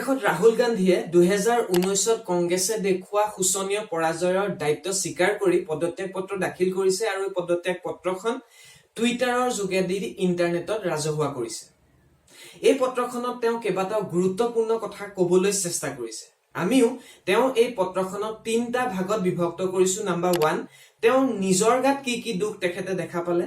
অৱশেষত ৰাহুল গান্ধীয়ে 2019ত কংগ্ৰেছে দেখুওৱা শোচনীয় পৰাজয়ৰ দায়িত্ব স্বীকাৰ কৰি পদত্যাগ পত্ৰ দাখিল কৰিছে আৰু এই পদত্যাগ পত্ৰখন টুইটাৰৰ যোগেদি ইণ্টাৰনেটত ৰাজহুৱা কৰিছে। এই পত্ৰখনত তেওঁ কেইবাটাও গুৰুত্বপূৰ্ণ কথা ক'বলৈ চেষ্টা কৰিছে। আমিও তেওঁ এই পত্ৰখনক তিনিটা ভাগত বিভক্ত কৰিছো। নাম্বাৰ 1, তেওঁ নিজৰ গাত কি কি দোষ তেখেতে দেখা পালে।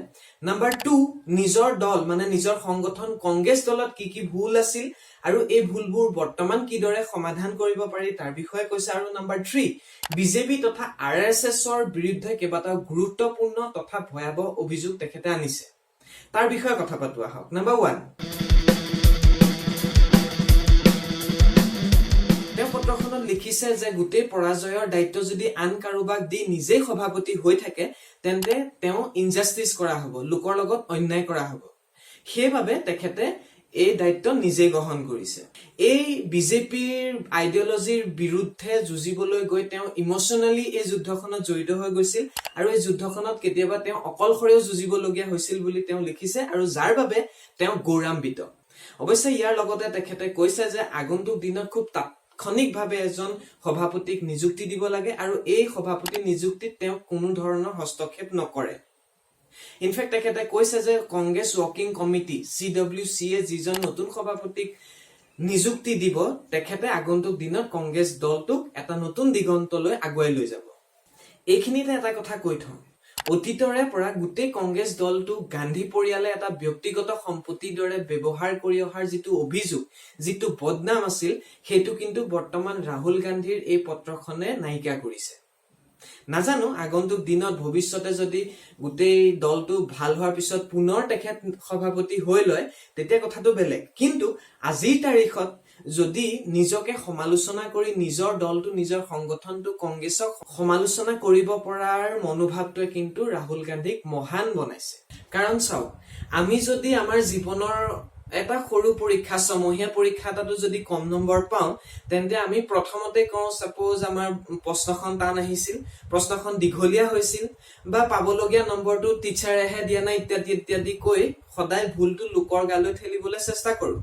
নাম্বাৰ 2, নিজৰ দল মানে নিজৰ সংগঠন কংগ্ৰেছ দলত কি কি ভুল আছিল আৰু এই ভুলবোৰ বৰ্তমান কিদৰে সমাধান কৰিব পাৰি তাৰ বিষয়ে কৈছে। আৰু নাম্বাৰ 3, বিজেপি তথা আৰ এছ এছৰ বিৰুদ্ধে কেইবাটাও গুৰুত্বপূৰ্ণ তথা ভয়াৱহ অভিযোগ তেখেতে আনিছে, তাৰ বিষয়ে কথা পাতো আহক। নাম্বাৰ 1, তেওঁ পত্ৰখনত লিখিছে যে গোটেই পৰাজয়ৰ দায়িত্ব যদি আন কাৰোবাক দি নিজেই সভাপতি হৈ থাকে তেন্তে তেওঁ ইনজাষ্টিছ কৰা হ'ব, লোকৰ লগত অন্যায় কৰা হ'ব। সেইবাবে তেখেতে এই দায়িত্ব নিজেই গ্ৰহণ কৰিছে। এই বিজেপিৰ আইডিঅলজিৰ বিৰুদ্ধে যুঁজিবলৈ গৈ তেওঁ ইম'চনেলি এই যুদ্ধখনত জড়িত হৈ গৈছিল আৰু এই যুদ্ধখনত কেতিয়াবা তেওঁ অকলশৰেও যুঁজিবলগীয়া হৈছিল বুলি তেওঁ লিখিছে আৰু যাৰ বাবে তেওঁ গৌৰৱান্বিত। অৱশ্যে ইয়াৰ লগতে তেখেতে কৈছে যে আগন্তুক দিনত খুব তাৎক্ষণিকভাৱে এজন সভাপতিক নিযুক্তি দিব লাগে আৰু এই সভাপতি নিযুক্তিত তেওঁ কোনো ধৰণৰ হস্তক্ষেপ নকৰে। ইনফেক্ট তেখেতে কৈছে যে কংগ্ৰেছ ৱৰ্কিং কমিটি CWC এ যিজন নতুন সভাপতিক নিযুক্তি দিব তেখেতে আগন্তুক দিনত কংগ্ৰেছ দলটোক এটা নতুন দিগন্তলৈ আগুৱাই লৈ যাব। এইখিনিতে এটা কথা কৈ থওঁ, অতীতৰে পৰা গোটেই কংগ্ৰেছ দলটো গান্ধী পৰিয়ালে এটা ব্যক্তিগত সম্পত্তিৰ দৰে ব্যৱহাৰ কৰি অহাৰ যিটো অভিযোগ, যিটো বদনাম আছিল, সেইটো কিন্তু বৰ্তমান ৰাহুল গান্ধীৰ এই পত্ৰখনে নাইকিয়া কৰিছে। নাজানো আগন্তুক দিনত ভৱিষ্যতে যদি গোটেই দলটো ভাল হোৱাৰ পিছত পুনৰ তেখেত সভাপতি হৈ লয় তেতিয়া কথাটো বেলেগ, কিন্তু আজিৰ তাৰিখত যদি নিজকে সমালোচনা কৰি নিজৰ দলটো, নিজৰ সংগঠনটো কংগ্ৰেছক সমালোচনা কৰিব পৰাৰ মনোভাৱটোৱে কিন্তু ৰাহুল গান্ধীক মহান বনাইছে। কাৰণ চাওক, আমি যদি আমাৰ জীৱনৰ এটা সৰু পৰীক্ষা, ছমহীয়া পৰীক্ষা এটাতো যদি কম নম্বৰ পাওঁ তেন্তে আমি প্ৰথমতে কওঁ, চাপ'জ আমাৰ প্ৰশ্নখন টান আহিছিল, প্ৰশ্নখন দীঘলীয়া হৈছিল বা পাবলগীয়া নম্বৰটো টিচাৰেহে দিয়া নাই ইত্যাদি ইত্যাদি কৈ সদায় ভুলটো লোকৰ গালৈ ঠেলিবলৈ চেষ্টা কৰো।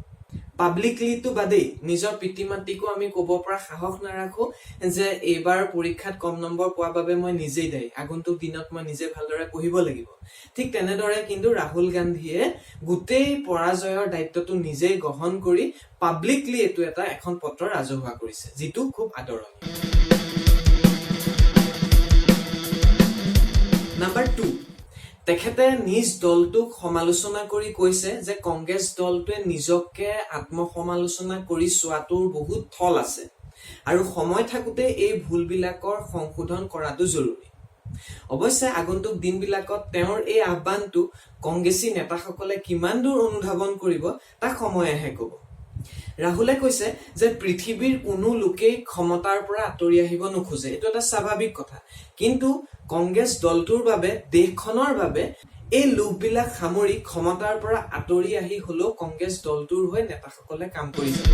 পাব্লিকলিটো বাদেই, নিজৰ পিতৃ মাতৃকো আমি ক'ব পৰা সাহস নাৰাখো যে এইবাৰ পৰীক্ষাত কম নম্বৰ পোৱাৰ বাবে মই নিজেই দায়ী, আগন্তুক দিনত মই নিজে ভালদৰে পঢ়িব লাগিব। ঠিক তেনেদৰে কিন্তু ৰাহুল গান্ধীয়ে গোটেই পৰাজয়ৰ দায়িত্বটো নিজেই গ্ৰহণ কৰি পাব্লিকলি এইটো এটা এখন পত্ৰ ৰাজহুৱা কৰিছে, যিটো খুব আদৰণীয়। নাম্বাৰ 2, তেখেতে নিজ দলটোক সমালোচনা কৰি কৈছে যে কংগ্ৰেছ দলটোৱে নিজকে আত্মসমালোচনা কৰি চোৱাটোৰ বহুত থল আছে আৰু সময় থাকোঁতে এই ভুলবিলাকৰ সংশোধন কৰাটো জৰুৰী। অৱশ্যে আগন্তুক দিনবিলাকত তেওঁৰ এই আহ্বানটো কংগ্ৰেছী নেতাসকলে কিমান দূৰ অনুধাৱন কৰিব তাক সময়েহে ক'ব। ৰাহুলে কৈছে যে পৃথিৱীৰ কোনো লোকেই ক্ষমতাৰ পৰা আঁতৰি আহিব নোখোজে, এইটো এটা স্বাভাৱিক কথা, কিন্তু কংগ্ৰেছ দলটোৰ বাবে, দেশখনৰ বাবে এই লোভবিলাক সামৰি ক্ষমতাৰ পৰা আঁতৰি আহি হলেও কংগ্ৰেছ দলটোৰ হৈ নেতাসকলে কাম কৰি যাব।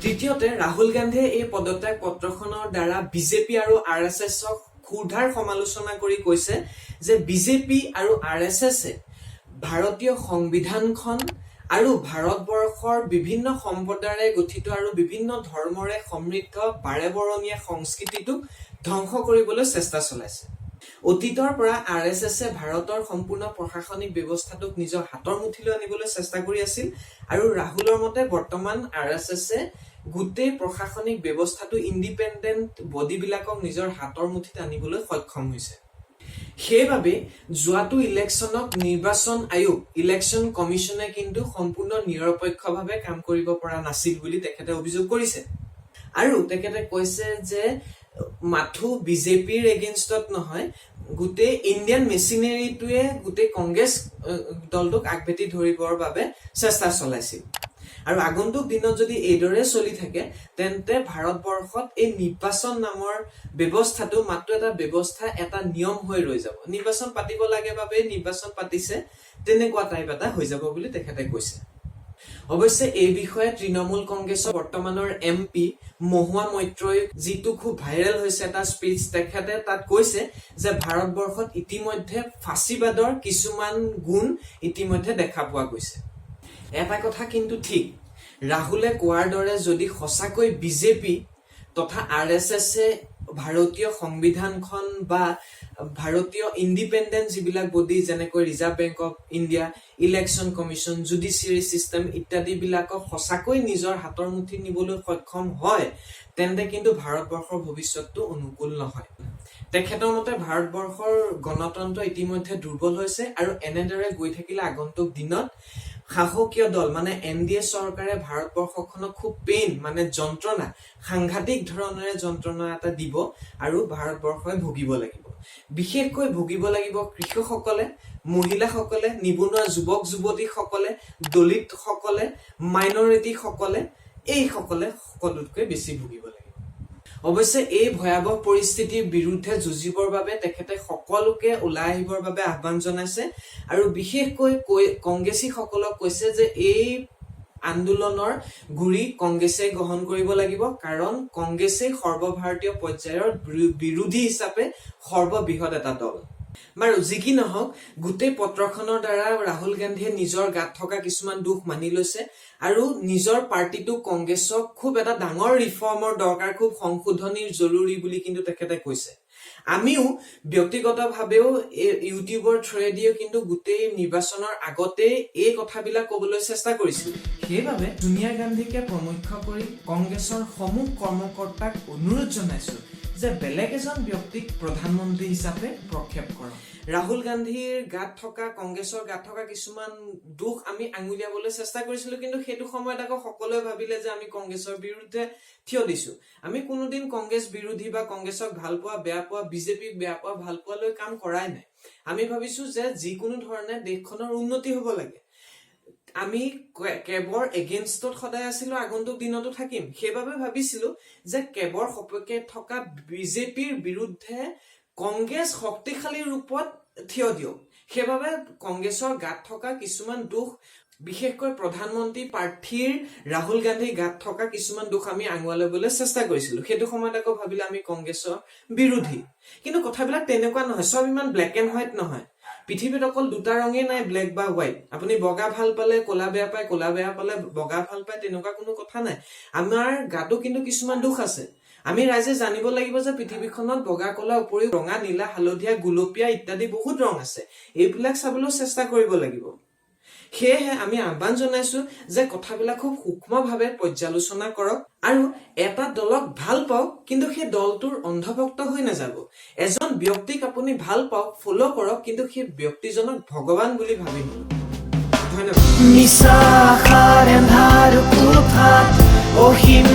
তৃতীয়তে, ৰাহুল গান্ধীয়ে এই পদত্যাগ পত্ৰখনৰ দ্বাৰা বিজেপি আৰু আৰ এছ এছক ক্ষুৰধাৰ সমালোচনা কৰি কৈছে যে বিজেপি আৰু আৰ এছ এছে ভাৰতীয় সংবিধানখন আৰু ভাৰতবৰ্ষৰ বিভিন্ন সম্প্ৰদায়েৰে গঠিত আৰু বিভিন্ন ধৰ্মৰে সমৃদ্ধ বাৰেবৰণীয়া সংস্কৃতিটোক ধ্বংস কৰিবলৈ চেষ্টা চলাইছে। অতীতৰ পৰা আৰ এছ এছে ভাৰতৰ সম্পূৰ্ণ প্ৰশাসনিক ব্যৱস্থাটোক নিজৰ হাতৰ মুঠিলৈ আনিবলৈ চেষ্টা কৰি আছিল আৰু ৰাহুলৰ মতে বৰ্তমান আৰ এছ এছে গোটেই প্ৰশাসনিক ব্যৱস্থাটো ইণ্ডিপেণ্ডেণ্ট বডিবিলাকক নিজৰ হাতৰ মুঠিত আনিবলৈ সক্ষম হৈছে। সেইবাবে যোৱাটো ইলেকশ্যনত নিৰ্বাচন আয়োগ, ইলেকশ্যন কমিশ্যনে কিন্তু সম্পূৰ্ণ নিৰপেক্ষভাৱে কাম কৰিব পৰা নাছিল বুলি তেখেতে অভিযোগ কৰিছে। আৰু তেখেতে কৈছে যে মাথো বিজেপিৰ এগেইনষ্টত নহয়, গোটেই ইণ্ডিয়ান মেচিনেৰীটোৱে গোটেই কংগ্ৰেছ দলটোক আগভেটি ধৰিবৰ বাবে চেষ্টা চলাইছিল আৰু আগন্তুক দিনত যদি এইদৰে চলি থাকে তেন্তে ভাৰতবৰ্ষত এই নিৰ্বাচন নামৰ ব্যৱস্থাটো মাত্ৰ এটা ব্যৱস্থা, এটা নিয়ম হৈ ৰৈ যাব। নিৰ্বাচন পাতিব লাগে বাবে নিৰ্বাচন পাতিছে, তেনেকুৱা টাইপ এটা হৈ যাব বুলি তেখেতে কৈছে। অৱশ্যে এই বিষয়ে তৃণমূল কংগ্ৰেছৰ বৰ্তমানৰ এম পি মহুৱা মৈত্ৰই যিটো খুব ভাইৰেল হৈছে এটা স্পীচ, তেখেতে তাত কৈছে যে ভাৰতবৰ্ষত ইতিমধ্যে ফাঁচীবাদৰ কিছুমান গুণ ইতিমধ্যে দেখা পোৱা গৈছে। এটা কথা কিন্তু ঠিক, ৰাহুলে কোৱাৰ দৰে যদি সঁচাকৈ বিজেপি তথা আৰএছএছে ভাৰতীয় সংবিধানখন বা ভাৰতীয় ইণ্ডিপেণ্ডেণ্ট যিবিলাক বডি, যেনেকৈ reserve bank of India, election commission, judiciary system ইত্যাদিবিলাকক সঁচাকৈ নিজৰ হাতৰ মুঠিত নিবলৈ সক্ষম হয়, তেন্তে কিন্তু ভাৰতবৰ্ষৰ ভৱিষ্যতটো অনুকূল নহয়। তেখেতৰ মতে ভাৰতবৰ্ষৰ গণতন্ত্ৰ ইতিমধ্যে দুৰ্বল হৈছে আৰু এনেদৰে গৈ থাকিলে আগন্তুক দিনত শাসকীয় দল মানে এনডিএ চৰকাৰে ভাৰতবৰ্ষখনক খুব পেইন মানে যন্ত্ৰণা, সাংঘাতিক ধৰণেৰে যন্ত্ৰণা এটা দিব আৰু ভাৰতবৰ্ষই ভুগিব লাগিব। বিশেষকৈ ভুগিব লাগিব কৃষকসকলে, মহিলাসকলে, নিবনুৱা যুৱক যুৱতীসকলে, দলিতসকলে, মাইনৰিটিসকলে, এইসকলে সকলোতকৈ বেছি ভুগিব লাগিব। অৱশ্যে এই ভয়াৱহ পৰিস্থিতিৰ বিৰুদ্ধে যুঁজিবৰ বাবে তেখেতে সকলোকে ওলাই আহিবৰ বাবে আহ্বান জনাইছে আৰু বিশেষকৈ কৈ কংগ্ৰেছীসকলক কৈছে যে এই আন্দোলনৰ গুৰি কংগ্ৰেছে গ্ৰহণ কৰিব লাগিব, কাৰণ কংগ্ৰেছেই সৰ্বভাৰতীয় পৰ্যায়ৰ বিৰোধী হিচাপে সৰ্ববৃহৎ এটা দল। বাৰু, যি কি নহওক, গোটেই পত্ৰখনৰ দ্বাৰা ৰাহুল গান্ধীয়ে নিজৰ গাত থকা কিছুমান দোষ মানি লৈছে আৰু নিজৰ পাৰ্টিটো কংগ্ৰেছক খুব এটা ডাঙৰ ৰিফৰ্মৰ দৰকাৰ, খুব সংশোধনীৰ জৰুৰী বুলি কিন্তু তেখেতে কৈছে। আমিও ব্যক্তিগতভাৱেও এই ইউটিউবৰ থ্ৰুৱেদিও কিন্তু গোটেই নিৰ্বাচনৰ আগতেই এই কথাবিলাক ক'বলৈ চেষ্টা কৰিছিল। সেইবাবে ছোনিয়া গান্ধীকে প্ৰমুখ্য কৰি কংগ্ৰেছৰ সমূহ কৰ্মকৰ্তাক অনুৰোধ জনাইছো যে বেলেগ এজন ব্যক্তিক প্ৰধানমন্ত্ৰী হিচাপে প্ৰক্ষেপ কৰক। ৰাহুল গান্ধীৰ গাত থকা, কংগ্ৰেছৰ গাত থকা কিছুমান দোষ আমি আঙুলিয়াবলৈ চেষ্টা কৰিছিলো, কিন্তু সেইটো সময়ত আকৌ সকলোৱে ভাবিলে যে আমি কংগ্ৰেছৰ বিৰুদ্ধে থিয় দিছো। আমি কোনোদিন কংগ্ৰেছ বিৰোধী বা কংগ্ৰেছক ভাল পোৱা বেয়া পোৱা, বিজেপিক বেয়া পোৱা ভাল পোৱালৈ কাম কৰাই নাই। আমি ভাবিছো যে যিকোনো ধৰণে দেশখনৰ উন্নতি হ'ব লাগে। আমি কেবৰ এগেইনষ্টত সদায় আছিলো, আগন্তুক দিনতো থাকিম। সেইবাবে ভাবিছিলো যে কেবৰ সপক্ষে থকা বিজেপিৰ বিৰুদ্ধে কংগ্ৰেছ শক্তিশালী ৰূপত থিয় দিয়ক। সেইবাবে কংগ্ৰেছৰ গাত থকা কিছুমান দোষ, বিশেষকৈ প্ৰধানমন্ত্ৰী প্ৰাৰ্থীৰ ৰাহুল গান্ধীৰ গাত থকা কিছুমান দোষ আমি আঙুয়াই ল'বলৈ চেষ্টা কৰিছিলো। সেইটো সময়ত আকৌ ভাবিলে আমি কংগ্ৰেছৰ বিৰোধী। কিন্তু কথাবিলাক তেনেকুৱা নহয়, চব ইমান ব্লেক এণ্ড হোৱাইট নহয়। পৃথিৱীত অকল দুটা ৰঙেই নাই, ব্লেক বা হোৱাইট। আপুনি বগা ভাল পালে ক'লা বেয়া পায়, ক'লা বেয়া পালে বগা ভাল পায়, তেনেকুৱা কোনো কথা নাই। আমাৰ গাতো কিন্তু কিছুমান দোষ আছে। আমি ৰাইজে জানিব লাগিব যে পৃথিৱীখনত বগা ক'লা উপৰিও ৰঙা, নীলা, হালধীয়া, গুলপীয়া ইত্যাদি বহুত ৰং আছে। এইবিলাক চাবলৈও চেষ্টা কৰিব লাগিব। সেয়েহে আমি আহ্বান জনাইছো যে কথাবিলাক খুব সূক্ষ্মভাৱে পৰ্যালোচনা কৰক আৰু এটা দলক ভাল পাওক, কিন্তু সেই দলটোৰ অন্ধভক্ত হৈ নাযাব। এজন ব্যক্তিক আপুনি ভাল পাওক, ফ'ল' কৰক, কিন্তু সেই ব্যক্তিজনক ভগৱান বুলি ভাবি নল'ব। ধন্যবাদ। মিছা আশাৰ এন্ধাৰ কোঠাত অসীম।